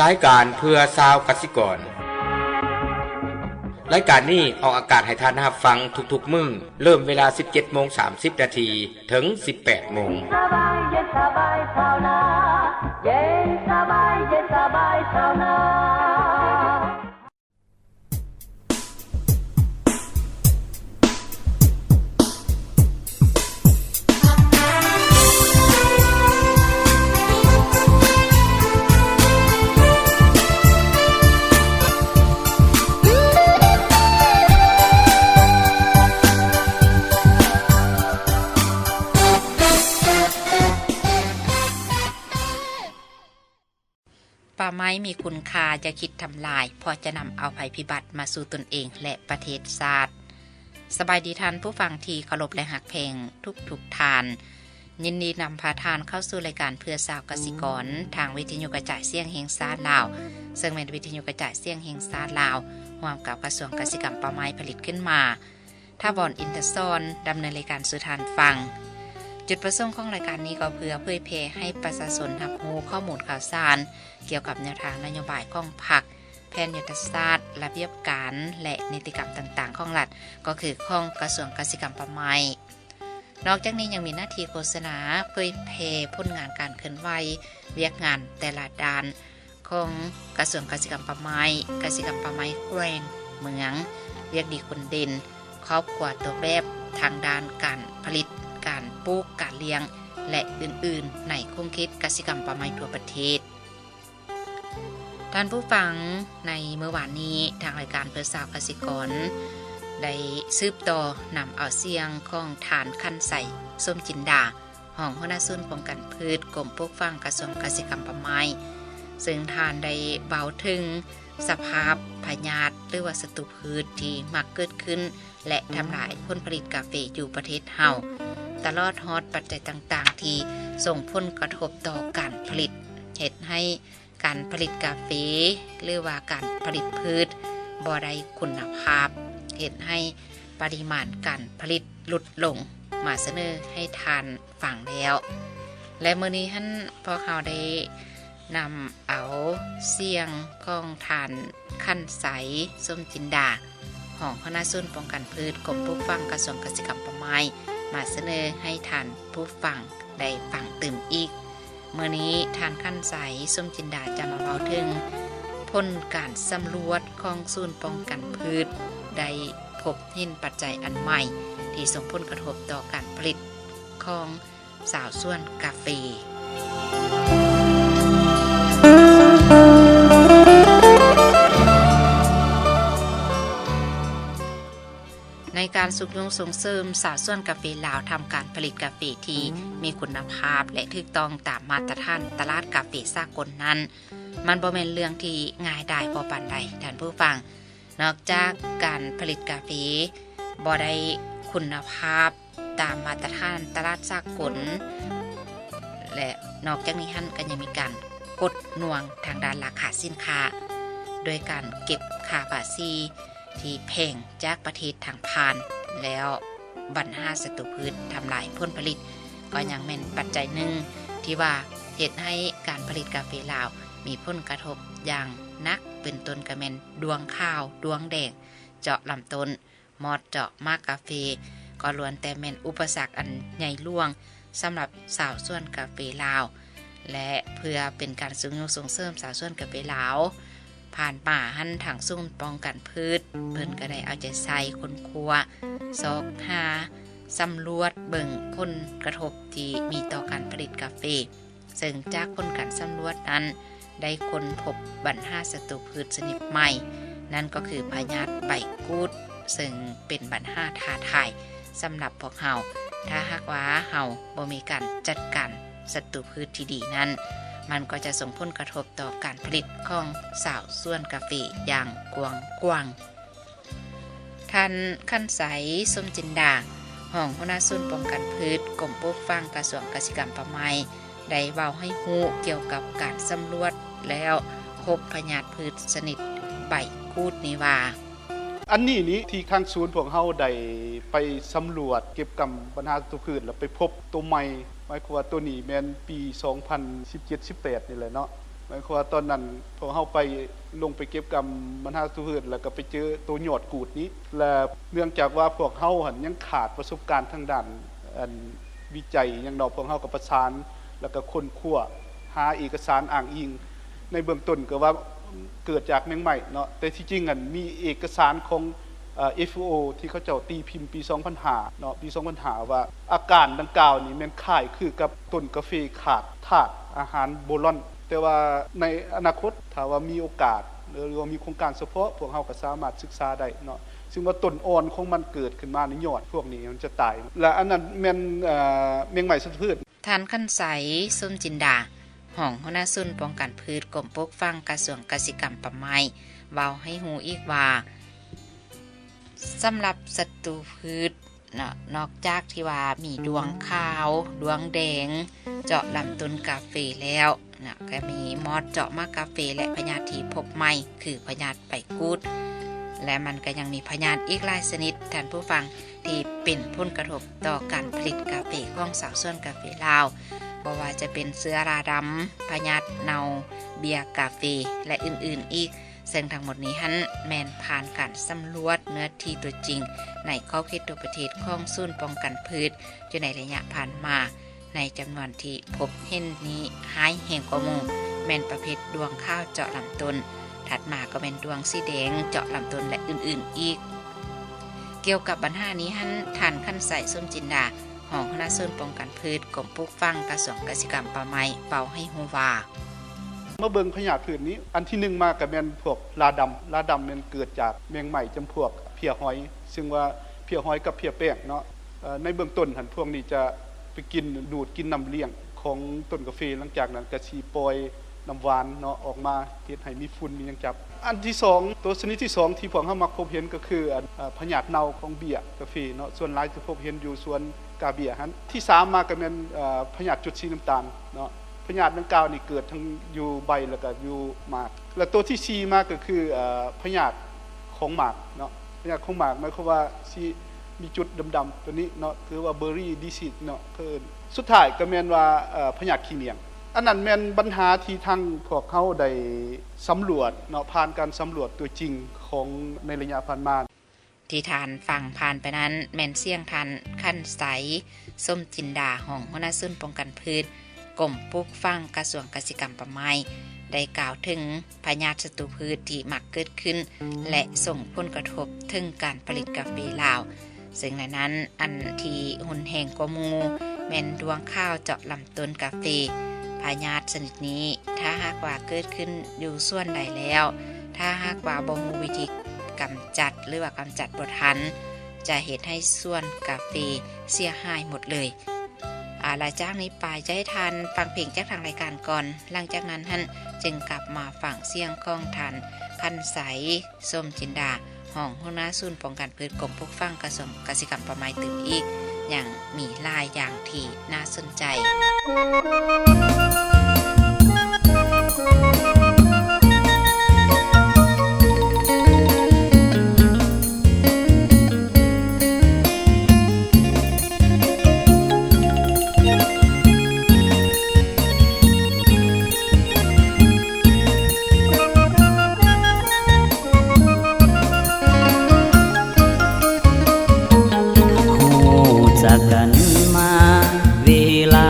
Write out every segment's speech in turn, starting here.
ລາຍການເພື່ອຊາວກະສິກອນ. ລາຍການນີ້ອອກອາກາດໃຫ້ທ່ານຮັບຟັງທຸກໆມື້, ເລີ່ມເວລາສິບເຈັດໂມງສາມສິບນາທີ ເຖິງສິບແປດໂມງ. ສະບາຍ ເຢັນສະບາຍຊາວນາ, ເຢັນສະບາຍ ເຢັນສະບາຍຊາວນາ. ປ່າໄມ້ມີຄຸນຄ່າ, ຢ່າຄິດທຳລາຍ, ເພາະຈະນຳເອົາໄພພິບັດມາສູ່ຕົນເອງ ແລະ ປະເທດຊາດ. ສະບາຍດີທ່ານຜູ້ຟັງທີ່ເຄົາລົບ ແລະ ຮັກແພງທຸກໆທ່ານ. ຍິນດີນຳພາທ່ານເຂົ້າສູ່ລາຍການເພື່ອຊາວກະສິກອນ ທາງວິທະຍຸກະຈາຍສຽງແຫ່ງຊາດລາວ, ເຊິ່ງແມ່ນວິທະຍຸກະຈາຍສຽງແຫ່ງຊາດລາວ ຮ່ວມກັບກະຊວງກະສິກຳປ່າໄມ້ຜະລິດຂຶ້ນມາ. ຖາວອນ ອິນທະສອນ ດຳເນີນລາຍການສູ່ທ່ານຟັງ. ຈຸດປະສົງຂອງລາຍການນີ້ກໍເພື່ອເຜີຍແຜ່ໃຫ້ປະຊາຊົນຮັບຮູ້ຂໍ້ມູນຂ່າວສານກ່ຽວກັບແນວທາງນະໂຍບາຍຂອງພັກ, ແຜນຍຸດທະສາດ, ລະບຽບການ ແລະ ນິຕິກຳຕ່າງໆຂອງລັດ, ກໍຄືຂອງກະຊວງກະສິກຳປ່າໄມ້. ນອກຈາກນີ້ຍັງມີໜ້າທີ່ໂຄສະນາ, ເຜີຍແຜ່ຜົນງານການເຄື່ອນໄຫວ, ວຽກງານແຕ່ລະດ້ານ ຂອງກະຊວງກະສິກຳປ່າໄມ້, ກະສິກຳປ່າໄມ້ແຂວງເມືອງ, ວຽກດີຄົນເດັ່ນ, ຄອບຄົວຕົວແບບທາງດ້ານການຜະລິດ, ການປູກ, ການລ້ຽງ ແລະ ອື່ນໆ ໃນຂົງເຂດກະສິກຳປ່າໄມ້ທົ່ວປະເທດ. ທ່ານຜູ້ຟັງ, ໃນມື້ວານນີ້ ທາງລາຍການເພື່ອຊາວກະສິກອນ ໄດ້ສືບຕໍ່ນຳເອົາສຽງຂອງທ່ານ ຂັນໄຊ ສົມຈິນດາ, ຮອງຫົວໜ້າສູນປ້ອງກັນພືດ ກົມປູກຝັງ ກະຊວງກະສິກຳປ່າໄມ້, ເຊິ່ງທ່ານໄດ້ເວົ້າເຖິງສະພາບພະຍາດ ຫຼືວ່າສັດຕູພືດທີ່ມັກເກີດຂຶ້ນ ແລະ ທຳລາຍຜົນຜະລິດກາເຟຢູ່ປະເທດເຮົາ, ຕະຫຼອດຮອດປັດໄຈຕ່າງໆທີ່ສົ່ງຜົນກະທົບຕໍ່ການຜະລິດ, ເຮັດໃຫ້ ການຜະລິດກາເຟ ຫຼືວ່າການຜະລິດພືດບໍ່ໄດ້ຄຸນນະພາບ, ເຮັດໃຫ້ປະລິມານການຜະລິດຫຼຸດລົງ, ມາສະເໜີໃຫ້ທ່ານຟັງແລ້ວ. ແລະ ມື້ນີ້ຫັ້ນ ພວກເຮົາໄດ້ນຳເອົາສຽງຂອງທ່ານ ຂັນໄຊ ສົມຈິນດາ, ຮອງຫົວໜ້າສູນປ້ອງກັນພືດ ກົມປູກຝັງ ກະຊວງກະສິກຳປ່າໄມ້ ມາສະເໜີໃຫ້ທ່ານຜູ້ຟັງໄດ້ຟັງຕື່ມອີກ. ມື້ນີ້ທ່ານ ຂັນໄຊ ສົມຈິນດາ ຈະມາເວົ້າເຖິງຜົນການສຳຫຼວດຂອງສູນປ້ອງກັນພືດ ໄດ້ພົບເຫັນປັດໄຈອັນໃໝ່ທີ່ສົ່ງຜົນກະທົບຕໍ່ການຜະລິດຂອງຊາວສວນກາເຟ. ໃນການຊຸກຍູ້ສົ່ງເສີມຊາວສວນກາເຟລາວທຳການຜະລິດກາເຟທີ່ມີຄຸນນະພາບ ແລະ ຖືກຕ້ອງຕາມມາດຕະຖານຕະຫຼາດກາເຟສາກົນນັ້ນ, ມັນບໍ່ແມ່ນເລື່ອງທີ່ງ່າຍດາຍພໍປານໃດ, ທ່ານຜູ້ຟັງ. ນອກຈາກການຜະລິດກາເຟບໍ່ໄດ້ຄຸນນະພາບຕາມມາດຕະຖານຕະຫຼາດສາກົນ, ແລະ ນອກຈາກນີ້ຫັ້ນກໍຍັງມີການກົດໜ່ວງທາງດ້ານລາຄາສິນຄ້າ ໂດຍການເກັບຄ່າພາສີ ທີ່ແພງຈາກປະເທດທາງຜ່ານ, ແລ້ວບັນຫາສັດຕູພືດທຳລາຍຜົນຜະລິດ ກໍຍັງແມ່ນປັດໄຈໜຶ່ງທີ່ວ່າເຮັດໃຫ້ການຜະລິດກາເຟລາວມີຜົນກະທົບຢ່າງໜັກ, ເປັນຕົ້ນກໍແມ່ນດ້ວງຂາວ, ດ້ວງແດງ, ເຈາະລຳຕົ້ນ, ມອດເຈາະໝາກກາເຟ ກໍລ້ວນແຕ່ແມ່ນອຸປະສັກອັນໃຫຍ່ຫຼວງ ສຳລັບຊາວສວນກາເຟລາວ ແລະ ເພື່ອເປັນການຊຸກຍູ້ສົ່ງເສີມຊາວສວນກາເຟລາວ, ຜ່ານມາຫັ້ນທາງສູນປ້ອງກັນພືດ ເພິ່ນກໍໄດ້ເອົາໃຈໃສ່ຄົ້ນຄວ້າ ຊອກຫາ ສຳຫຼວດເບິ່ງຜົນກະທົບທີ່ມີຕໍ່ການຜະລິດກາເຟ. ເຊິ່ງຈາກຜົນການສຳຫຼວດນັ້ນ ໄດ້ຄົ້ນພົບບັນຫາສັດຕູພືດຊະນິດໃໝ່, ນັ້ນກໍຄືພະຍາດໃບກູດ, ເຊິ່ງເປັນບັນຫາທ້າທາຍສຳລັບພວກເຮົາ. ຖ້າຫາກວ່າເຮົາບໍ່ມີການຈັດການສັດຕູພືດທີ່ດີນັ້ນ, ມັນກໍຈະສົ່ງຜົນກະທົບຕໍ່ການຜະລິດຂອງຊາວສວນກາເຟຢ່າງກວ້າງຂວາງ. ທ່ານ ຂັນໄຊ ສົມຈິນດາ, ຮອງຫົວໜ້າສູນປ້ອງກັນພືດ ກົມປູກຝັງ ກະຊວງກະສິກຳປ່າໄມ້ ໄດ້ເວົ້າໃຫ້ຮູ້ກ່ຽວກັບການສຳຫຼວດແລ້ວພົບພະຍາດພືດຊະນິດໃບກູດນີ້ວ່າ, ອັນນີ້ນີ້ ທີ່ທາງສູນພວກເຮົາໄດ້ໄປສຳຫຼວດເກັບກຳບັນຫາສັດຕູພືດ ແລ້ວໄປພົບໂຕໃໝ່, ໝາຍຄວາມວ່າໂຕນີ້ແມ່ນປີສອງພັນສິບເຈັດ ສິບແປດນີ້ແຫຼະເນາະ, ໝາຍຄວາມວ່າຕອນນັ້ນພວກເຮົາໄປ ລົງໄປເກັບກຳບັນຫາສັດຕູພືດ ແລ້ວກໍໄປເຈີໂຕຍອດກູດນີ້ ແລະ ເນື່ອງຈາກວ່າພວກເຮົາຫັ້ນຍັງຂາດປະສົບການທາງດ້ານ ອັນ ວິໄຈຫຍັງດອກ ພວກເຮົາກໍປະສານ ແລ້ວກໍຄົ້ນຄວ້າ ຫາເອກະສານອ້າງອີງ ໃນເບື້ອງຕົ້ນກໍວ່າເກີດຈາກແມງໄມ້ເນາະ ແຕ່ທີ່ຈິງຫັ້ນມີເອກະສານຂອງ ເອີ ເອັຟ ໂອ ທີ່ເຂົາເຈົ້າຕີພິມປີສອງພັນຫ້າເນາະ ປີສອງພັນຫ້າ ວ່າອາການດັ່ງກ່າວນີ້ແມ່ນຄ້າຍຄືກັບຕົ້ນກາເຟຂາດທາດອາຫານໂບລອນ ແຕ່ວ່າໃນອະນາຄົດ ຖ້າວ່າມີໂອກາດ ຫຼືວ່າມີໂຄງການສະເພາະ ພວກເຮົາກໍສາມາດສຶກສາໄດ້ເນາະ ຊຶ່ງວ່າຕົ້ນອ່ອນຂອງມັນເກີດຂຶ້ນມາໃນຍອດພວກນີ້ມັນຈະຕາຍ ແລະ ອັນນັ້ນແມ່ນ ເອີ ແມງໄມ້ສັດຕູພືດ. ທ່ານ ຂັນໄຊ ສົມຈິນດາ ຮອງຫົວໜ້າສູນປ້ອງກັນພືດ ກົມປູກຝັງ ກະຊວງກະສິກຳປ່າໄມ້ ເວົ້າໃຫ້ຮູ້ອີກວ່າ ສຳລັບສັດຕູພືດເນາະ ນອກຈາກທີ່ວ່າມີດ້ວງຂາວ ດ້ວງແດງ ເຈາະລຳຕົ້ນກາເຟແລ້ວເນາະ ກໍມີມອດເຈາະໝາກກາເຟ ແລະ ພະຍາດທີ່ພົບໃໝ່ ຄືພະຍາດໃບກູດ ແລະ ມັນກໍຍັງມີພະຍາດອີກຫຼາຍຊະນິດ ທ່ານຜູ້ຟັງ ທີ່ເປັນຜົນກະທົບຕໍ່ການຜະລິດກາເຟຂອງຊາວສວນກາເຟລາວ, ບໍ່ວ່າຈະເປັນເຊື້ອລາດຳ, ພະຍາດເນົ່າ, ເບ້ຍກາເຟ ແລະ ອື່ນໆອີກ, ເຊິ່ງທັງໝົດນີ້ຫັ້ນແມ່ນຜ່ານການສຳຫຼວດເນື້ອທີ່ຕົວຈິງໃນຂອບເຂດທົ່ວປະເທດຂອງສູນປ້ອງກັນພືດຢູ່ໃນໄລຍະຜ່ານມາ. ໃນຈຳນວນທີ່ພົບເຫັນນີ້ ຮ້າຍແຮງກວ່າໝູ່ແມ່ນປະເພດດ້ວງຂາວເຈາະລຳຕົ້ນ, ຖັດມາກໍແມ່ນດ້ວງສີແດງເຈາະລຳຕົ້ນ ແລະ ອື່ນໆອີກ. ກ່ຽວກັບບັນຫານີ້ຫັ້ນ, ທ່ານ ຂັນໄຊ ສົມຈິນດາ, ຮອງຫົວໜ້າສູນປ້ອງກັນພືດ ກົມປູກຝັງ ກະຊວງກະສິກຳປ່າໄມ້ ເວົ້າໃຫ້ຮູ້ວ່າ ມາເບິ່ງພະຍາດພືດນີ້ ອັນທີໜຶ່ງມາກໍແມ່ນພວກລາດຳ, ລາດຳແມ່ນເກີດຈາກແມງໄມ້ຈຳພວກເພ້ຍຫອຍ, ຊຶ່ງວ່າເພ້ຍຫອຍກັບເພ້ຍແປ້ງເນາະ. ເອີ່ ໃນເບື້ອງຕົ້ນຫັ້ນ ພວກນີ້ຈະໄປກິນ ດູດກິນນ້ຳລ້ຽງຂອງຕົ້ນກາເຟ, ຫຼັງຈາກນັ້ນກໍຊິປ່ອຍນ້ຳຫວານເນາະ ອອກມາ ເຮັດໃຫ້ມີຝຸ່ນມີຫຍັງຈັບ. ອັນທີສອງ ໂຕຊະນິດທີສອງທີ່ພວກເຮົາມັກພົບເຫັນກໍຄື ອັນ ເອີ່ ພະຍາດເນົ່າຂອງເບ້ຍກາເຟເນາະ, ສ່ວນຫຼາຍຈະພົບເຫັນຢູ່ສວນກາເບ້ຍຫັ້ນ. ທີສາມມາກໍແມ່ນ ເອີ່ ພະຍາດຈຸດສີນ້ຳຕານເນາະ, ພະຍາດດັ່ງກ່າວນີ້ເກີດທັງຢູ່ໃບ ແລ້ວກໍຢູ່ໝາກ. ແລະ ໂຕທີສີ່ມາກໍຄື ເອີ່ ພະຍາດຂອງໝາກເນາະ, ພະຍາດຂອງໝາກໝາຍຄວາມວ່າຊິມີຈຸດດຳໆຕົວນີ້ເນາະ, ຄືວ່າ berry disease ເນາະ ເຂົາເອີ້ນ. ສຸດທ້າຍກໍແມ່ນວ່າ ເອີ່ ພະຍາດຂີ້ເໝ້ຽງ. ອັນນັ້ນແມ່ນບັນຫາທີ່ທາງພວກເຮົາໄດ້ສຳຫຼວດເນາະ, ຜ່ານການສຳຫຼວດຕົວຈິງຂອງໃນໄລຍະຜ່ານມາ. ທີ່ທ່ານຟັງຜ່ານໄປນັ້ນ ແມ່ນສຽງທ່ານ ຂັນໄຊ ສົມຈິນດາ, ຮອງຫົວໜ້າສູນປ້ອງກັນພືດ ກົມປູກຝັງ ກະຊວງກະສິກຳປ່າໄມ້ ໄດ້ກ່າວເຖິງພະຍາດສັດຕູພືດທີ່ມັກເກີດຂຶ້ນ ແລະ ສົ່ງຜົນກະທົບເຖິງການຜະລິດກາເຟລາວ, ເຊິ່ງໃນນັ້ນອັນທີ່ຮຸນແຮງກວ່າໝູ່ແມ່ນດ້ວງຂາວເຈາະລຳ ຕົ້ນກາເຟ. ພະຍາດຊະນິດນີ້ ຖ້າຫາກວ່າເກີດຂຶ້ນຢູ່ສວນໃດແລ້ວ, ຖ້າຫາກວ່າບໍ່ຮູ້ວິທີກຳຈັດ ຫຼືວ່າກຳຈັດບໍ່ທັນ, ຈະເຮັດໃຫ້ສວນກາເຟເສຍຫາຍໝົດເລີຍ. ອາ ຫຼັງຈາກນີ້ໄປຈະໃຫ້ທ່ານຟັງເພງຈາກທາງລາຍການກ່ອນ, ຫຼັງຈາກນັ້ນຫັ້ນຈຶ່ງກັບມາຟັງສຽງຂອງທ່ານ ຂັນໄຊ ສົມຈິນດາ, ຮອງຫົວໜ້າສູນປ້ອງກັນພືດ ກົມປູກຝັງ ກະຊວງກະສິກຳປ່າໄມ້ຕື່ມອີກ, ຍັງມີຫຼາຍຢ່າງທີ່ໜ້າສົນໃຈ. ຮູ້ຈັກກັນມາເວລາ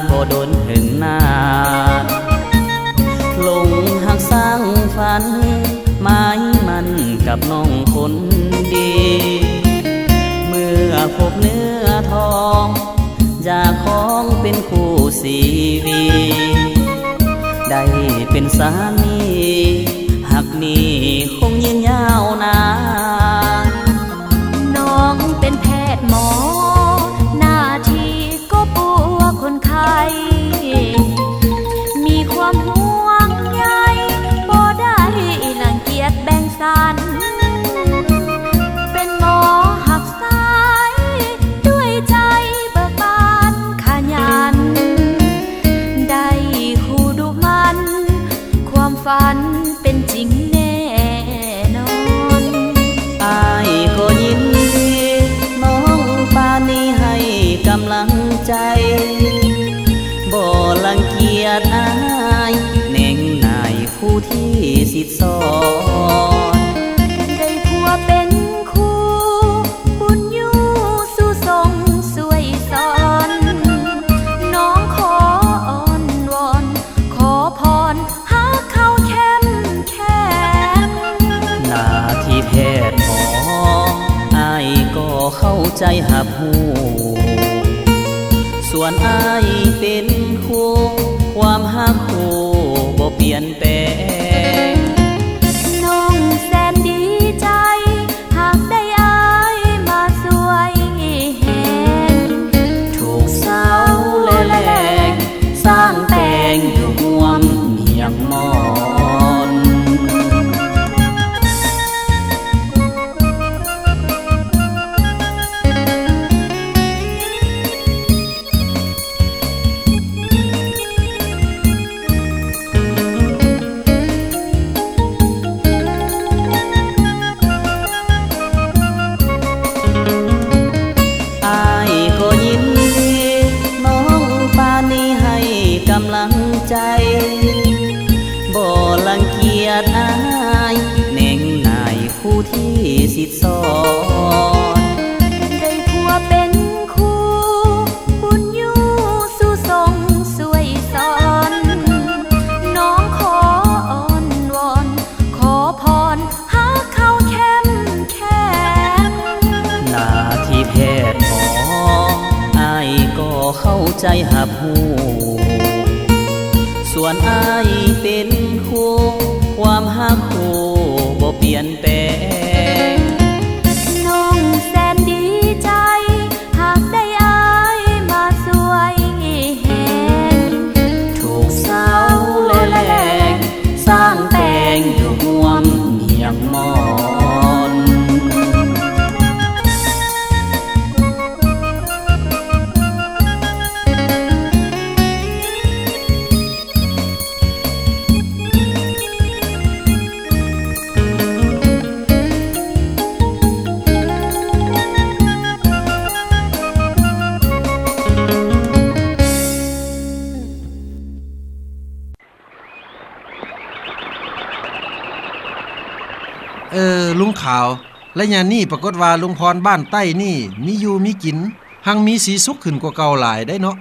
ບໍ່ດົນເຖິງນານ, ຫຼົງຮັກສ້າງຝັນ ໝາຍໝັ້ນກັບນ້ອງຄົນດີ, ເມື່ອພົບເນື້ອທອງ ຢາກຄອງເປັນຄູ່ຊີວິດ, ໄດ້ເປັນສາມີ ຮັກນີ້ຄົງຍືນຍາວນານ. ນ້ອງເປັນແພດໝໍ ໜ້າທີ່ກໍປົວຄົນໄຂ້, ມີຄວາມຫ່ວງໃຍ ບໍ່ໄດ້ລັງກຽດແບ່ງສັນ, ເປັນໝໍຮັກສາຍ ດ້ວຍໃຈເບີກບານຂະຫຍັນ, ໄດ້ຄູ່ດຸໝັ່ນ ຄວາມຝັ ກໍເຂົ້າໃຈຮັບຮູ້ ສ່ວນອ້າຍເປັນຄູ່ ຄວາມຮັກຄູ່ບໍ່ປ່ຽນແປງ. ນ້ອງແສນດີໃຈ ຫາກໄດ້ອ້າຍມາຊ່ວຍແຮງ ທຸກເຊົ້າແລະແລງ ສ້າງແຕ່ງຢູ່ຮ່ວມຮຽກໝອນ. ອ້າຍກໍຍິນດີ ນ້ອງປານີໃຫ້ກຳລັງໃຈ ບໍ່ລັງກຽດອ້າຍ ແນງນາຍ ຜູ້ທີ່ສິດສອນ ໄດ້ຜົວເປັນຄູ ບຸນຢູ່ສູ່ສົ່ງຊ່ວຍສອນ ນ້ອງຂໍອ້ອນວອນ ຂໍພອນຮັກເຂົາເຂັ້ມແຂງ. ໜ້າທີ່ແພດໝໍ ອ້າຍກໍເຂົ້າໃຈຮັບຮູ້ ສ່ວນອ້າຍເປັນຄູ່ ຄວາມຮັກຄູ່ບໍ່ປ່ຽນ ແປງ. ນ້ອງແສນດີໃຈ ຫາກໄດ້ອ້າຍມາຊ່ວຍແຮງ ທຸກເຊົ້າແລະແລງ ສ້າງແຕ່ງຢູ່ຮ່ວມຮຽກໝອນ. ເອີ ລຸງຂາວ, ໄລຍະນີ້ປາກົດວ່າລຸງພອນບ້ານໃຕ້ນີ້ມີຢູ່ມີກິນ ຮັ່ງມີສີສຸກຂຶ້ນກວ່າເກົ່າຫຼາຍໄດ໋ເນາະ.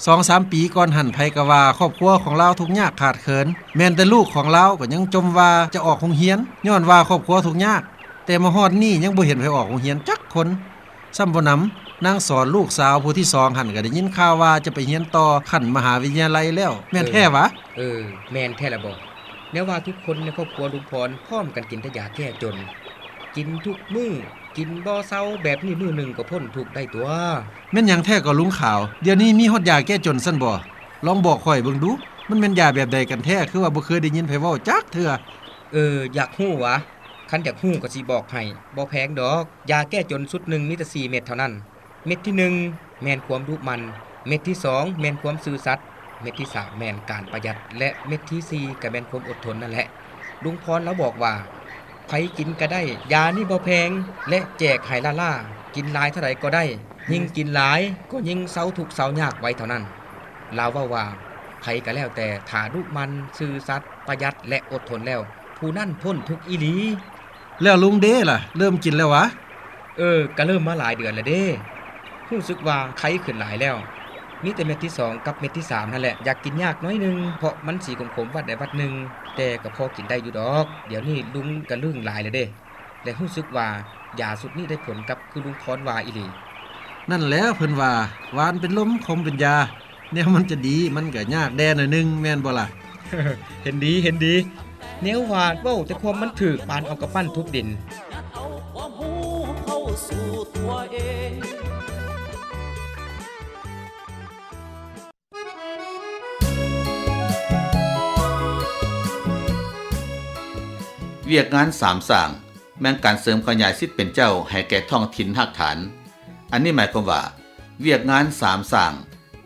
ສອງສາມປີກ່ອນຫັ້ນ ໃຜກໍວ່າຄອບຄົວຂອງລາວທຸກຍາກຂາດເຂີນ, ແມ່ນແຕ່ລູກຂອງລາວກໍຍັງຈົ່ມວ່າຈະອອກໂຮງຮຽນ ຍ້ອນວ່າຄອບຄົວທຸກຍາກ, ແຕ່ມາຮອດນີ້ຍັງບໍ່ເຫັນໃຜອອກໂຮງຮຽນຈັກຄົນ. ຊ້ຳບໍ່ໜຳ ນາງສອນລູກສາວຜູ້ທີສອງຫັ້ນ ກໍໄດ້ຍິນຂ່າວວ່າຈະໄປຮຽນຕໍ່ຂັ້ນມະຫາວິທະຍາໄລແລ້ວ ແມ່ນແທ້ຫວາ? ເອີ ແມ່ນແທ້ລະບໍ? ແນວວ່າທຸກຄົນໃນຄອບຄົວລຸງພອນພ້ອມກັນກິນແຕ່ຢາແກ້ຈົນ ກິນທຸກມື້ ກິນບໍ່ເຊົາແບບນີ້ ມື້ໜຶ່ງກໍພົ້ນທຸກໄດ້ຕົວະ. ແມ່ນຫຍັງແທ້ກໍລຸງຂາວ? ດຽວນີ້ມີຮອດຢາແກ້ຈົນຊັ້ນບໍ? ລອງບອກຂ້ອຍເບິ່ງດູ ມັນແມ່ນຢາແບບໃດກັນແທ້? ຄືວ່າບໍ່ເຄີຍໄດ້ຍິນໃຜເວົ້າຈັກເທື່ອ. ເອີ ຢາກຮູ້ຫວາ? ຄັນຢາກຮູ້ກໍຊິບອກໃຫ້. ບໍ່ແພງດອກ. ຢາແກ້ຈົນຊຸດໜຶ່ງມີແຕ່ສີ່ເມັດເທົ່ານັ້ນ. ເມັດທີໜຶ່ງແມ່ນຄວາມດຸໝັ່ນ, ເມັດທີສອງແມ່ນຄວາມຊື່ສັດ, ເມັດທີສາມແມ່ນການປະຢັດ ແລະ ເມັດທີສີ່ກໍແມ່ນຄວາມອົດທົນນັ້ນແຫຼະ. ລຸງພອນລາວບອກວ່າ ໃຜກິນກໍໄດ້, ຢານີ້ບໍ່ແພງ ແລະ ແຈກໃຫ້ລ້າໆ, ກິນຫຼາຍເທົ່າໃດກໍໄດ້, ຍິ່ງກິນຫຼາຍກໍຍິ່ງເຊົາທຸກເຊົາຍາກໄວເທົ່ານັ້ນ. ລາວເວົ້າວ່າ ໃຜກໍແລ້ວແຕ່ ຖ້າດຸໝັ່ນ, ຊື່ສັດ, ປະຢັດ ແລະ ອົດທົນແລ້ວ, ຜູ້ນັ້ນພົ້ນທຸກອີ່ຫຼີ. ແລ້ວລຸງເດລະ ເລີ່ມກິນແລ້ວຫວາ? ເອີ ກະເລີ່ມມາຫຼາຍເດືອນແລ້ວເດ້. ຮູ້ສຶກວ່າໄຄຂຶ້ນຫຼາຍແລ້ວ. ມີແຕ່ເມັດທີສອງກັບເມັດທີສາມຫັ້ນແຫຼະ ຢາກກິນຍາກໜ້ອຍໜຶ່ງ ເພາະມັນສີຂົມໆວັດໃດວັດໜຶ່ງ, ແຕ່ກໍພໍກິນໄດ້ຢູ່ດອກ. ດຽວນີ້ລຸງກະລຶ້ງຫຼາຍແລ້ວເດ້ ແລະ ຮູ້ສຶກວ່າຢາຊຸດນີ້ໄດ້ຜົນກັບຄືລຸງພອນວ່າອີ່ຫຼີ. ນັ້ນແຫຼະ ເພິ່ນວ່າ ຫວານເປັນລົມ ຂົມເປັນຢາ. ແນວມັນຈະດີ ມັນກະຍາກແດ່ໜ້ອຍໜຶ່ງ ແມ່ນບໍ່ລະ? ເຫັນດີ ເຫັນດີ. ແນວວ່າເວົ້າແຕ່ຄວາມມັນຖືກ ປານເອົາກຳປັ້ນທຸບດິນ. ວຽກງານສາມສ້າງ ແມ່ນການເສີມຂະຫຍາຍສິດເປັນເຈົ້າໃຫ້ແກ່ທ້ອງຖິ່ນຮາກຖານ. ອັນນີ້ໝາຍຄວາມວ່າ ວຽກງານສາມສ້າງ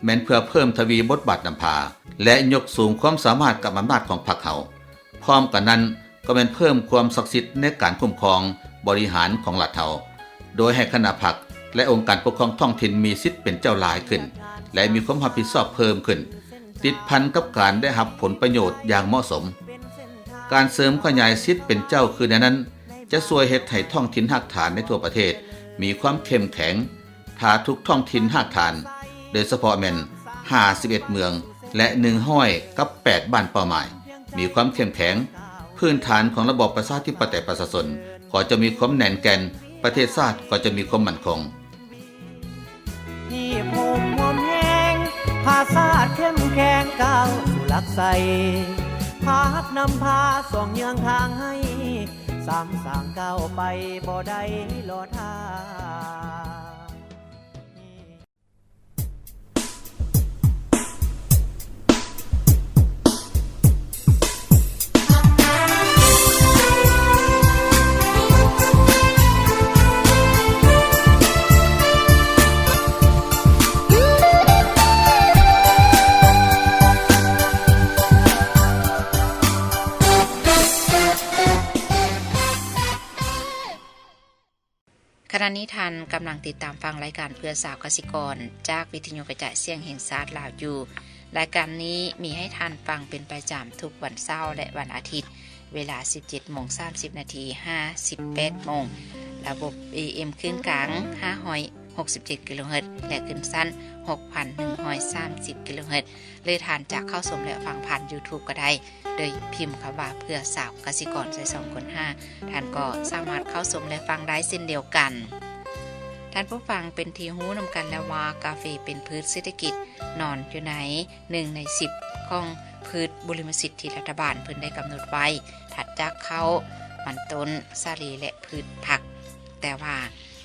ແມ່ນເພື່ອເພີ່ມທະວີບົດບາດນຳພາ ແລະ ຍົກສູງຄວາມສາມາດກັບອຳນາດຂອງພັກເຮົາ. ພ້ອມກັນນັ້ນກໍແມ່ນເພີ່ມຄວາມສັກສິດໃນການຄຸ້ມຄອງບໍລິຫານຂອງລັດເຮົາ, ໂດຍໃຫ້ຄະນະພັກ ແລະ ອົງການປົກຄອງທ້ອງຖິ່ນມີສິດເປັນເຈົ້າຫຼາຍຂຶ້ນ ແລະ ມີຄວາມຮັບຜິດຊອບເພີ່ມຂຶ້ນ, ຕິດພັນກັບການໄດ້ຮັບຜົນປະໂຫຍດຢ່າງເໝາະສົມ. ການເສີມຂະຫຍາຍສິດເປັນເຈົ້າຄືແນວນັ້ນ ຈະຊ່ວຍເຮັດໃຫ້ທ້ອງຖິ່ນຮາກຖານໃນທົ່ວປະເທດມີຄວາມເຂັ້ມແຂງ. ຖ້າທຸກທ້ອງຖິ່ນຮາກຖານ, ໂດຍສະເພາະແມ່ນຫ້າສິບເອັດເມືອງ ແລະ ໜຶ່ງຮ້ອຍກັບແປດບ້ານເປົ້າໝາຍ ມີຄວາມເຂັ້ມແຂງ, ພື້ນຖານຂອງລະບອບປະຊາທິປະໄຕປະຊາຊົນກໍຈະມີຄວາມແໜ້ນແກ່ນ, ປະເທດຊາດກໍຈະມີຄວາມໝັ້ນຄົງ. ຂະນະນີ້ທ່ານກຳລັງຕິດຕາມຟັງລາຍການເພື່ອຊາວກະສິກອນ ຈາກວິທະຍຸກະຈາຍສຽງແຫ່ງຊາດລາວຢູ່. ລາຍການນີ້ມີໃຫ້ທ່ານຟັງເປັນປະຈຳທຸກວັນເສົາ ແລະ ວັນອາທິດ ເວລາສິບເຈັດໂມງສາມສິບນາທີ ຫາ ສິບແປດໂມງ. ລະບົບ ເອເອັມ ຄື້ນກາງ ຫ້າຮ້ອຍຫົກສິບເຈັດກິໂລເຮີດ ແລະ ຄື້ນສັ້ນ ຫົກພັນໜຶ່ງຮ້ອຍສາມສິບກິໂລເຮີດ ຫຼືທ່ານຈະເຂົ້າຊົມ ແລະ ຟັງຜ່ານ YouTube ກໍໄດ້ ໂດຍພິມຄຳວ່າ ເພື່ອຊາວກະສິກອນ ໃສ່ຊ່ອງຄົ້ນຫາ, ທ່ານກໍສາມາດເຂົ້າຊົມ ແລະ ຟັງໄດ້ເຊັ່ນດຽວກັນ. ທ່ານຜູ້ຟັງເປັນທີ່ຮູ້ນຳກັນແລ້ວວ່າ ກາເຟເປັນພືດເສດຖະກິດ ນອນຢູ່ໃນໜຶ່ງໃນສິບຂອງພືດບຸລິມະສິດທີ່ລັດຖະບານເພິ່ນໄດ້ກຳນົດໄວ້ ຖັດຈາກເຂົ້າ, ມັນຕົ້ນ, ສາລີ ແລະ ພືດຜັກ. ແຕ່ວ່າ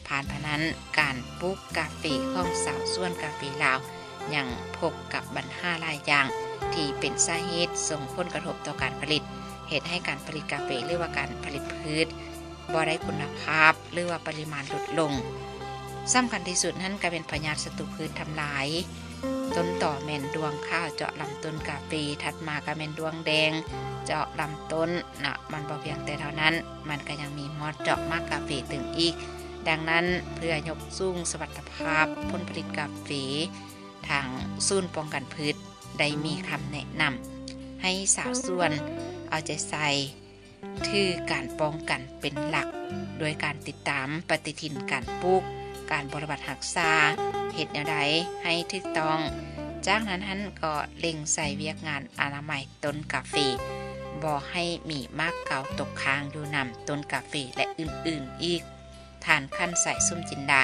ຜ່ານມານັ້ນ ການປູກກາເຟຂອງຊາວສວນກາເຟລາວ ຍັງພົບກັບບັນຫາຫຼາຍຢ່າງ ທີ່ເປັນສາເຫດສົ່ງຜົນກະທົບຕໍ່ການຜະລິດ, ເຮັດໃຫ້ການຜະລິດກາເຟ ຫຼືວ່າການຜະລິດພືດບໍ່ໄດ້ຄຸນນະພາບ ຫຼືວ່າປະລິມານຫຼຸດລົງ. ສຳຄັນທີ່ສຸດນັ້ນກໍແມ່ນພະຍາດສັດຕູພືດທຳລາຍຕົ້ນຕໍ ແມ່ນດ້ວງຂາວເຈາະລຳຕົ້ນກາເຟ, ຖັດມາກໍແມ່ນດ້ວງແດງເຈາະລຳຕົ້ນເນາະ. ມັນບໍ່ພຽງແຕ່ເທົ່ານັ້ນ, ມັນກໍຍັງມີມອດເຈາະໝາກກາເຟຕື່ມອີກ. ດັ່ງນັ້ນ, ເພື່ອຍົກສູງສະມັດຕະພາບຜົນຜະລິດກາເຟ, ທາງສູນປ້ອງກັນພືດໄດ້ມີຄຳແນະນຳໃຫ້ຊາວສວນເອົາໃຈໃສ່ ຖືການປ້ອງກັນເປັນຫຼັກ ໂດຍການຕິດຕາມປະຕິທິນການປູກ, ການບໍລິບັດຮັກສາ, ເຮັດແນວໃດໃຫ້ຖືກຕ້ອງ. ຈາກນັ້ນຫັ້ນກໍເລັ່ງໃສ່ວຽກງານອະນາໄມຕົ້ນກາເຟ, ບໍ່ໃຫ້ມີໝາກເກົາຕົກຄ້າງຢູ່ນຳຕົ້ນກາເຟ ແລະ ອື່ນໆອີກ. ທ່ານ ຂັນໄຊ ສົມຈິນດາ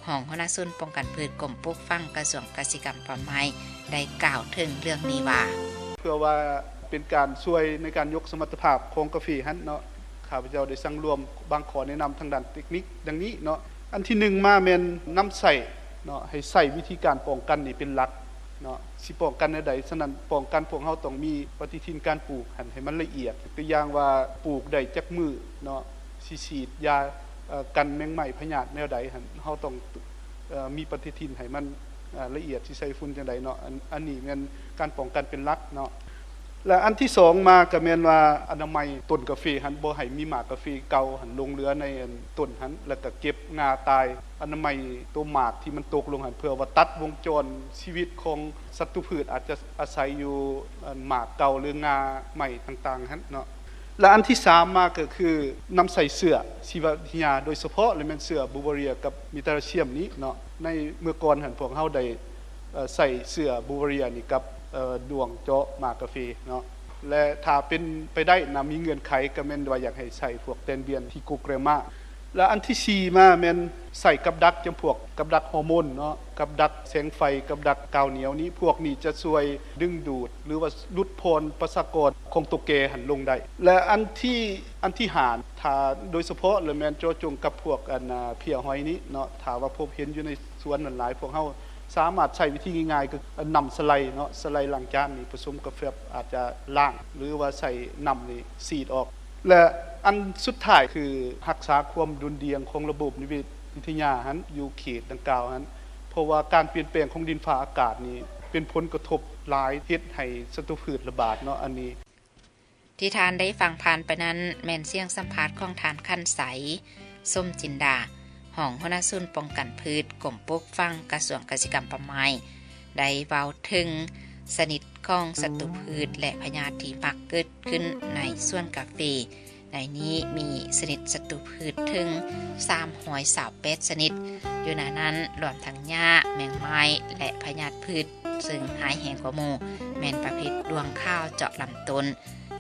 ຮອງຫົວໜ້າສູນປ້ອງກັນພືດ ກົມປູກຝັງ ກະຊວງກະສິກຳປ່າໄມ້ ໄດ້ກ່າວເຖິງເລື່ອງນີ້ວ່າ ເພື່ອວ່າເປັນການຊ່ວຍໃນການຍົກສະມັດຕະພາບຂອງກາເຟຫັ້ນເນາະ, ຂ້າພະເຈົ້າໄດ້ສັງລວມບາງຂໍ້ແນະນຳທາງດ້ານເຕັກນິກດັ່ງນີ້ເນາະ. ອັນທີໜຶ່ງມາແມ່ນນຳໃຊ້ເນາະ, ໃຫ້ໃຊ້ວິທີການປ້ອງກັນນີ້ເປັນຫຼັກເນາະ. ຊິປ້ອງກັນແນວໃດ? ສະນັ້ນ ປ້ອງກັນພວກເຮົາຕ້ອງມີປະຕິທິນການປູກຫັ້ນໃຫ້ມັນລະອຽດ, ຕົວຢ່າງວ່າປູກໄດ້ຈັກມື້ເນາະ, ຊິສີດຢາ ເອີ່ ກັນແມງໄມ້ພະຍາດແນວໃດຫັ້ນ ເຮົາຕ້ອງ ເອີ່ ມີປະຕິທິນໃຫ້ມັນ ເອີ່ ລະອຽດ ຊິໃສ່ຝຸ່ນຈັ່ງໃດເນາະ. ອັນ ອັນນີ້ແມ່ນການປ້ອງກັນເປັນຫຼັກເນາະ. ແລະ ອັນທີສອງມາກໍແມ່ນວ່າອະນາໄມຕົ້ນກາເຟຫັ້ນ ບໍ່ໃຫ້ມີໝາກກາເຟເກົ່າຫັ້ນຫຼົງເຫຼືອໃນ ອັນ ຕົ້ນຫັ້ນ ແລ້ວກໍເກັບງ່າຕາຍ, ອະນາໄມໂຕໝາກທີ່ມັນຕົກລົງຫັ້ນ ເພື່ອວ່າຕັດວົງຈອນຊີວິດຂອງສັດຕູພືດ ອາດຈະອາໄສຢູ່ ອັນ ໝາກເກົ່າ ຫຼື ງ່າໄມ້ຕ່າງໆຫັ້ນເນາະ. ແລະ ອັນທີສາມມາກໍຄືນຳໃຊ້ເຊື້ອຊີວະວິທະຍາ ໂດຍສະເພາະລະແມ່ນເຊື້ອບູວາເຣຍກັບມີຕາຣາຊຽມນີ້ເນາະ. ໃນເມື່ອກ່ອນຫັ້ນ ພວກເຮົາໄດ້ ເອີ່ ໃຊ້ເຊື້ອບູວາເຣຍນີ້ກັບ ເອີ່ ດ້ວງເຈາະໝາກກາເຟເນາະ. ແລະ ຖ້າເປັນໄປໄດ້ນະ ມີເງື່ອນໄຂກໍແມ່ນວ່າຢາກໃຫ້ໃຊ້ພວກແຕນບຽນ ທີໂກແກຣມາ. ແລະ ອັນທີສີ່ມາແມ່ນໃຊ້ກັບດັກຈຳພວກກັບດັກຮໍໂມນເນາະ, ກັບດັກແສງໄຟ, ກັບດັກກາວໜຽວນີ້, ພວກນີ້ຈະຊ່ວຍດຶງດູດ ຫຼືວ່າຫຼຸດຜ່ອນປະຊາກອນຂອງໂຕແກ່ຫັ້ນລົງໄດ້. ແລະ ອັນທີ ອັນທີຫ້າ ຖ້າໂດຍສະເພາະລະແມ່ນເຈາະຈົງກັບພວກ ອັນ ອາ ເພຍຫອຍນີ້ເນາະ, ຖ້າວ່າພົບເຫັນຢູ່ໃນສວນນັ້ນຫຼາຍ, ພວກເຮົາສາມາດໃຊ້ວິທີງ່າຍໆ ຄື ອາ ນ້ຳສະໄລເນາະ, ສະໄລລ້າງຈານນີ້ ປະສົມກາແຟ ອາດຈະລ້າງ ຫຼືວ່າໃສ່ນ້ຳນີ້ສີດອອກ. ແລະ ອັນສຸດທ້າຍຄືຮັກສາຄວາມດຸ່ນດ່ຽງຂອງລະບົບນິເວດວິທະຍາຫັ້ນ ຢູ່ເຂດດັ່ງກ່າວຫັ້ນ, ເພາະວ່າການປ່ຽນແປງຂອງດິນຟ້າອາກາດນີ້ເປັນຜົນກະທົບຫຼາຍ, ເຮັດໃຫ້ສັດຕູພືດລະບາດເນາະ. ອັນນີ້ ທີ່ທ່ານໄດ້ຟັງຜ່ານໄປນັ້ນ ແມ່ນສຽງສຳພາດຂອງທ່ານ ຂັນໄຊ ສົມຈິນດາ ຮອງຫົວໜ້າສູນປ້ອງກັນພືດ ກົມປູກຝັງ ກະຊວງກະສິກຳປ່າໄມ້ ໄດ້ເວົ້າເຖິງຊະນິດຂອງສັດຕູພືດ ແລະ ພະຍາດທີ່ມັກເກີດຂຶ້ນໃນສວນກາເຟ. ໃນນີ້ມີຊະນິດສັດຕູພືດເຖິງສາມຮ້ອຍຊາວແປດຊະນິດ, ຢູ່ໃນນັ້ນລວມທັງຫຍ້າ, ແມງໄມ້ ແລະ ພະຍາດພືດ ເຊິ່ງຮ້າຍແຮງກວ່າໝູ່ ແມ່ນປະເພດດ້ວງຂາວເຈາະລຳຕົ້ນ,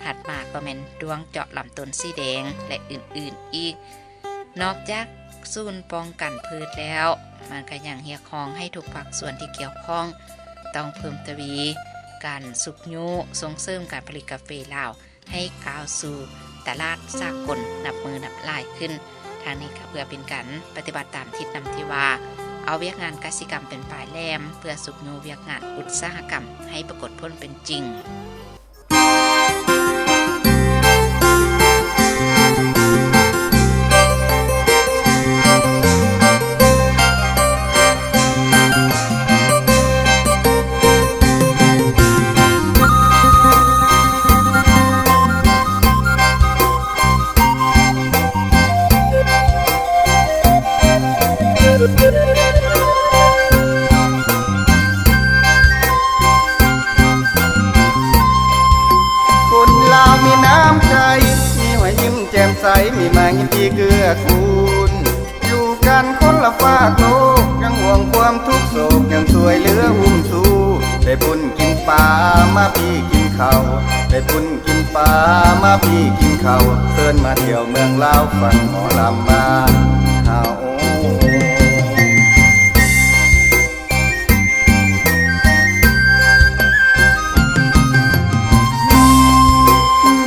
ຖັດມາກໍແມ່ນດ້ວງເຈາະລຳຕົ້ນສີແດງ ແລະ ອື່ນໆອີກ. ນອກຈາກ ສູນປ້ອງກັນພືດແລ້ວ, ມັນກໍຍັງຮຽກຮ້ອງໃຫ້ທຸກພາກສ່ວນທີ່ກ່ຽວຂ້ອງ ຕ້ອງເພີ່ມທະວີການຊຸກຍູ້ສົ່ງເສີມການຜະລິດກາເຟລາວ ໃຫ້ກ້າວສູ່ຕະຫຼາດສາກົນນັບມື້ນັບຫຼາຍຂຶ້ນ. ທາງນີ້ກໍເພື່ອເປັນການປະຕິບັດຕາມທິດນຳທີ່ວ່າ ເອົາວຽກງານກະສິກຳເປັນປາຍແຫຼມ ເພື່ອຊຸກຍູ້ວຽກງານອຸດສາຫະກຳໃຫ້ປາກົດຜົນເປັນຈິງ. ຄົນລາວມີນ້ຳໃຈ, ມີຮອຍຍິ້ມແຈ່ມໃສ, ມີໄມຕີເກື້ອກູນ. ຢູ່ກັນຄົນລະຟາກໂລກ, ຍັງຫ່ວງຄວາມທຸກໂສກ, ຍັງຊ່ວຍເຫຼືອອຸ້ມຊູ. ໄດ້ປຸ້ນກິນປາ, ມາພີ້ກິນເຂົ້າ, ໄດ້ປຸ້ນກິນປາ, ມາພີ້ກິນເຂົ້າ, ເຊີນມາທ່ຽວເມືອງລາວ, ຟັງໝໍລຳບ້ານເຮົາ.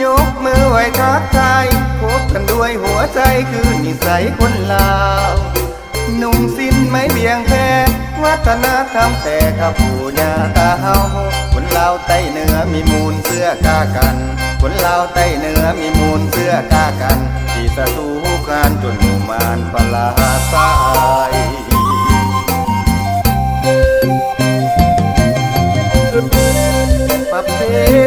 ຍົກມືໄຫວ້ທັກທາຍ, ພົບກັນດ້ວຍຫົວໃຈ, ຄືນິໄສຄົນລາວ. ນຸ່ງສິ້ນໄມ້ບຽງແພ, ວັດທະນະທຳແຕ່ກັບປູ່ຍ່າຕາເຮົາ. ຄົນລາວໃຕ້ເໜືອມີມູນເຊື້ອກາກັນ, ຄົນລາວໃຕ້ເໜືອມີມູນເຊື້ອກາກັນ, ທີ່ສະຕູຮຸກຮານຈົນໝູ່ມານປະລາຊາຍ. ປະເພ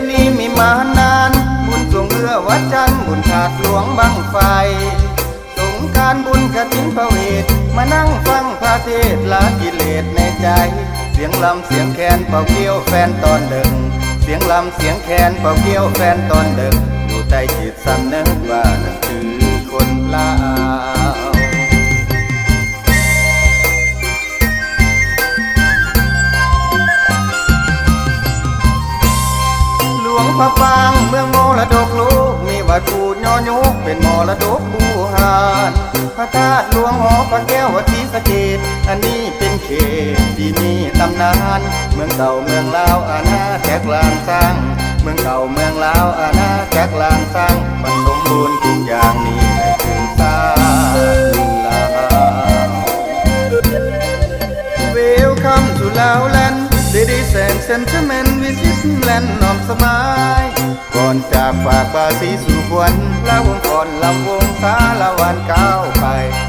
ນີມີມານານ, ບຸນຊ່ວງເຮືອວັດຈັນ, ບຸນທາດຫຼວງບັ້ງໄຟ, ສົງການບຸນກະຖິນພະເວດ, ມານັ່ງຟັງພະເທດ ລ້າງກິເລດໃນໃຈ. ສຽງລຳສຽງແຄນເປົ່າກ້ຽວແຟນຕອນເດິກ, ສຽງລຳສຽງແຄນເປົ່າກ້ຽວແຟນຕອນເດິກ, ຢູ່ໃຕ້ຈິດສຳນຶກວ່ານັ້ນຄືຄົນລາວ. ຫຼວງພະບາງເມືອງມໍລະດົກໂລກ, ມີວັດພູຍໍຍົກເປັນມໍລະດົກບູຮານ. ພະທາດຫຼວງຫໍພະແກ້ວວັດສີສະເກດ, ອັນນີ້ເປັນເຂດທີ່ມີຕຳນານ. ເມືອງເກົ່າເມືອງລາວອານາຈັກລ້ານຊ້າງ, ເມືອງເກົ່າເມືອງລາວອານາຈັກລ້ານຊ້າງ, ມັນສົມບູນທຸກຢ່າງນີ້ແຫຼະຄືຊາດລາວ. Welcome to Laoland, ladies and gentlemen, visit land of smile. ກ່ອນຈາກຝາກບາສີສູ່ຂວັນ, ລາວົງຟ້ອນລຳວົງສາລະວັນກ້າວໄປ.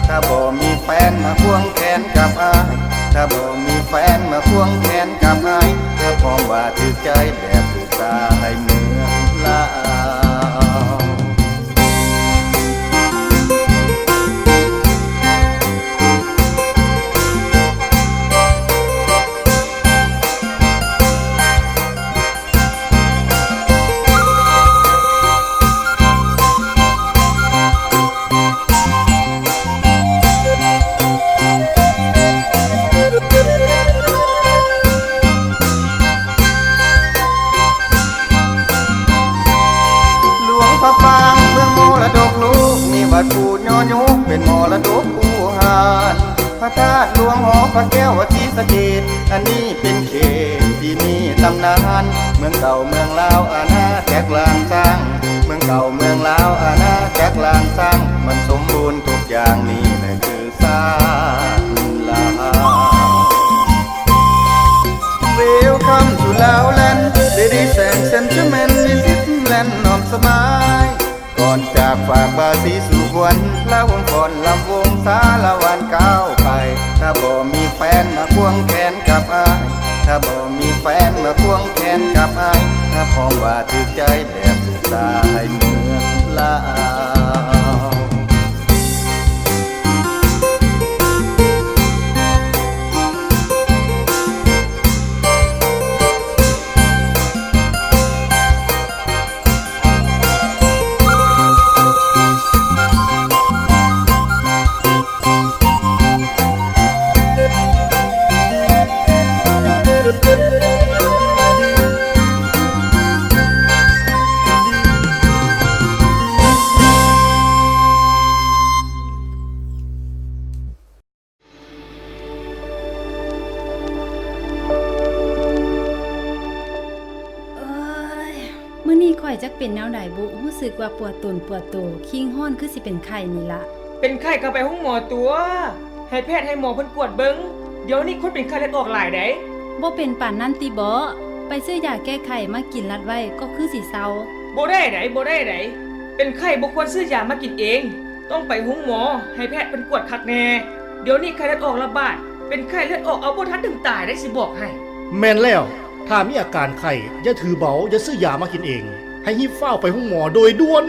ຖ້າບໍ່ມີແຟນມາຄວງແຂນກັບອ້າຍ, ຖ້າບໍ່ມີແຟນມາຄວງແຂນກັບອ້າຍ, ຮັບຮອງວ່າຖືກໃຈແບບຜູ້ຊາຍເມືອງລາວ. ຫຼວງພະບາງເມືອງມໍລະດົກໂລກ, ມີວັດພູຍໍຍົກເປັນມໍລະດົກບູຮານ. ພະທາດຫຼວງຫໍພະແກ້ວວັດສີສະເກດ, ອັນນີ້ເປັນເຂດທີ່ມີຕຳນານ. ເມືອງເກົ່າເມືອງລາວອານາຈັກລ້ານຊ້າງ, ເມືອງເກົ່າເມືອງລາວອານາຈັກລ້ານຊ້າງ, ມັນສົມບູນທຸກຢ່າງນີ້ແຫຼະຄືຊາດລາວ. Welcome to Laoland, ladies and gentlemen, visit land of smile. ກ່ອນຈາກຝາກບາສີສູ່ຂວັນ, ລາວົງຟ້ອນລຳວົງສາລະວັນກ້າວໄປ. ຖ້າບໍ່ມີແຟນມາຄວງແຂນກັບອ້າຍ, ຖ້າບໍ່ມີແຟນມາຄວງແຂນກັບອ້າຍ, ຮັບຮອງວ່າຖືກໃຈແບບຜູ້ຊາຍເມືອງລາວ. ຈັກເປັນແນວໃດບຸ ຮູ້ສຶກວ່າປວດຕົນປວດໂຕ, ຄີງຮ້ອນຄືຊິເປັນໄຂ້ນີ້ລະ. ເປັນໄຂ້ກໍໄປໂຮງໝໍຕົວະ, ໃຫ້ແພດໃຫ້ໝໍເພິ່ນກວດເບິ່ງ. ດຽວນີ້ຄົນເປັນໄຂ້ເລືອດອອກຫຼາຍໃດ໋. ບໍ່ເປັນປານນັ້ນຕິເບາະ? ໄປຊື້ຢາແກ້ໄຂ້ມາກິນລັດໄວ້ກໍຄືຊິເຊົາ. ບໍ່ໄດ້ໃດ໋, ບໍ່ໄດ້ໃດ໋. ເປັນໄຂ້ບໍ່ຄວນຊື້ຢາມາກິນເອງ, ຕ້ອງໄປໂຮງໝໍ ໃຫ້ແພດເພິ່ນກວດຄັກແນ່. ດຽວນີ້ໄຂ້ເລືອດອອກລະບາດ, ເປັນໄຂ້ເລືອດອອກເອົາບໍ່ທັນເຖິງຕາຍໄດ໋ ຊິບອກໃຫ້. ແມ່ນແລ້ວ, ຖ້າມີອາການໄຂ້ ຢ່າຖືເບົາ, ຢ່າຊື້ຢາມາກິນເອງ, ໃຫ້ຮີບຟ້າວໄປໂຮງໝໍໂດຍດ່ວນ.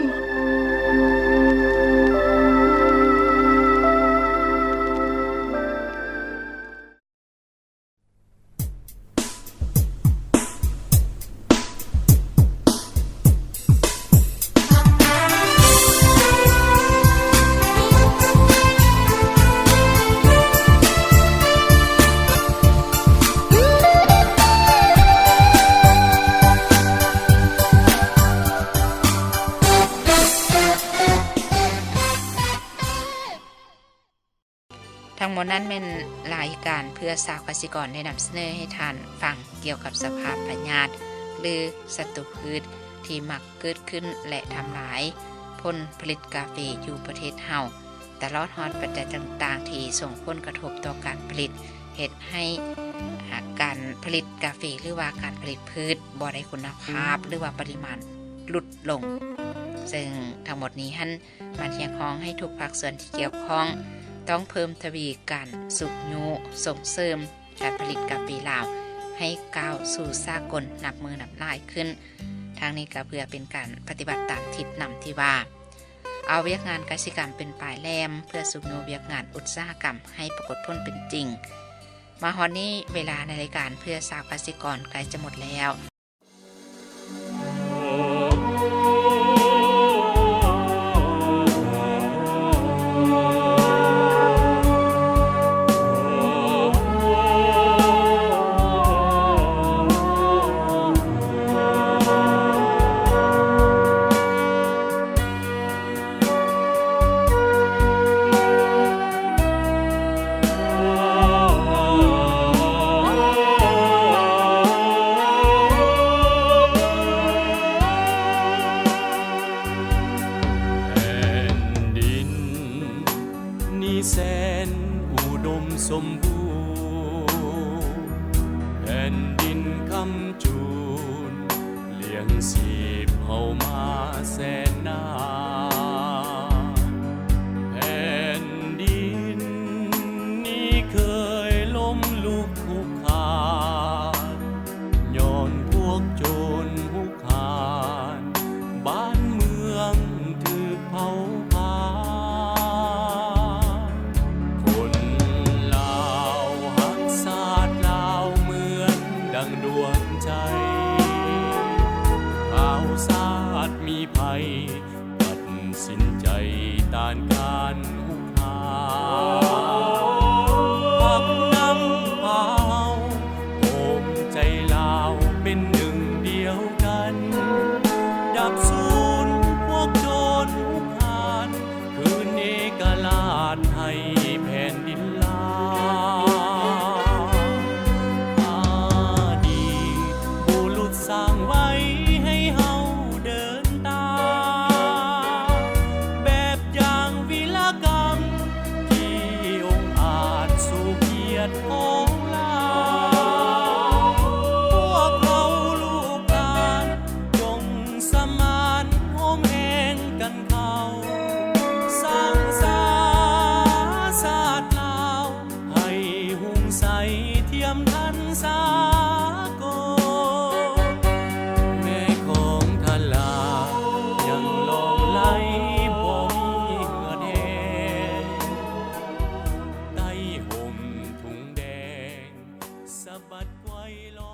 ທັງໝົດນັ້ນແມ່ນລາຍການເພື່ອຊາວກະສິກອນ ໄດ້ນຳສະເໜີໃຫ້ທ່ານຟັງກ່ຽວກັບສະພາບພະຍາດ ຫຼື ສັດຕູພືດທີ່ມັກເກີດຂຶ້ນ ແລະ ທຳລາຍຜົນຜະລິດກາເຟຢູ່ປະເທດເຮົາ, ຕະຫຼອດຮອດປັດໄຈຕ່າງໆທີ່ສົ່ງຜົນກະທົບຕໍ່ການຜະລິດ, ເຮັດໃຫ້ ອາ ການຜະລິດກາເຟ ຫຼືວ່າການຜະລິດພືດບໍ່ໄດ້ຄຸນນະພາບ ຫຼືວ່າປະລິມານຫຼຸດລົງ. ເຊິ່ງທັງໝົດນີ້ຫັ້ນ ມາຮຽກຮ້ອງໃຫ້ທຸກພາກສ່ວນທີ່ກ່ຽວຂ້ອງ ຕ້ອງເພີ່ມທະວີການຊຸກຍູ້ສົ່ງເສີມການຜະລິດກາເຟລາວໃຫ້ກ້າວສູ່ສາກົນນັບມື້ນັບຫຼາຍຂຶ້ນ. ທາງນີ້ກໍເພື່ອເປັນການປະຕິບັດຕາມທິດນຳທີ່ວ່າ ເອົາວຽກງານກະສິກຳເປັນປາຍແຫຼມ ເພື່ອຊຸກຍູ້ວຽກງານອຸດສາຫະກຳໃຫ້ປາກົດຜົນເປັນຈິງ. ມາຮອດນີ້ ເວລາໃນລາຍການເພື່ອຊາວກະສິກອນໃກ້ຈະໝົດແລ້ວ. ແຜ່ນດິນນີ້ແສນອຸດົມສົມບູນ, ແຜ່ນດິນຄຳ ຈູນລ້ຽງຊີບເຮົາມາແສນນານ. ແຜ່ນດິນນີ້ເຄີຍລົ້ມລຸກຄຸກຄານ ຍ້ອນພວກໂຈນຮຸກຮານ, ບ້ານເມືອງຖືກເຜົາຜານ. ຄົນລາວຮັກຊາດລາວເໝືອນ ດັ່ງດວງໃຈ ພາວຊາດມີໄພ ຕັດສິນໃຈຕ້ານການຮຸກຮານ. ພັກນຳພາເຮົາ ໂອມໃຈລາວເປັນໜຶ່ງດຽວກັນ ດັບສູນພວກໂຈນຮຸກຮານ ຄືນເອກະລາດໃຫ້ແຜ່ນດິນລາວ. ອະດີດບຸລຸດສ້າງໄວ້ໃຫ້ເຮົາເດີນຕາມ ແບບຢ່າງວິລະກຳ ທີ່ອົງອາດສູ່ກຽດຂອງລາວ. ພວກເຮົາລູກຫຼານ ຈົ່ງສະໝານໂຮມແຮງກັນເຂົ້າ ສ້າງສາຊາດລາວ ໃຫ້ຮຸ່ງໃສທຽມທັນສາກົນ. ແມ່ຂອງທະລາກຍັງລ່ອງໄຫຼບໍ່ມີເຫື່ອແຮງ ໃຕ້ຮົ່ມທຸງແດງ ສະບັດໄກວລອຍ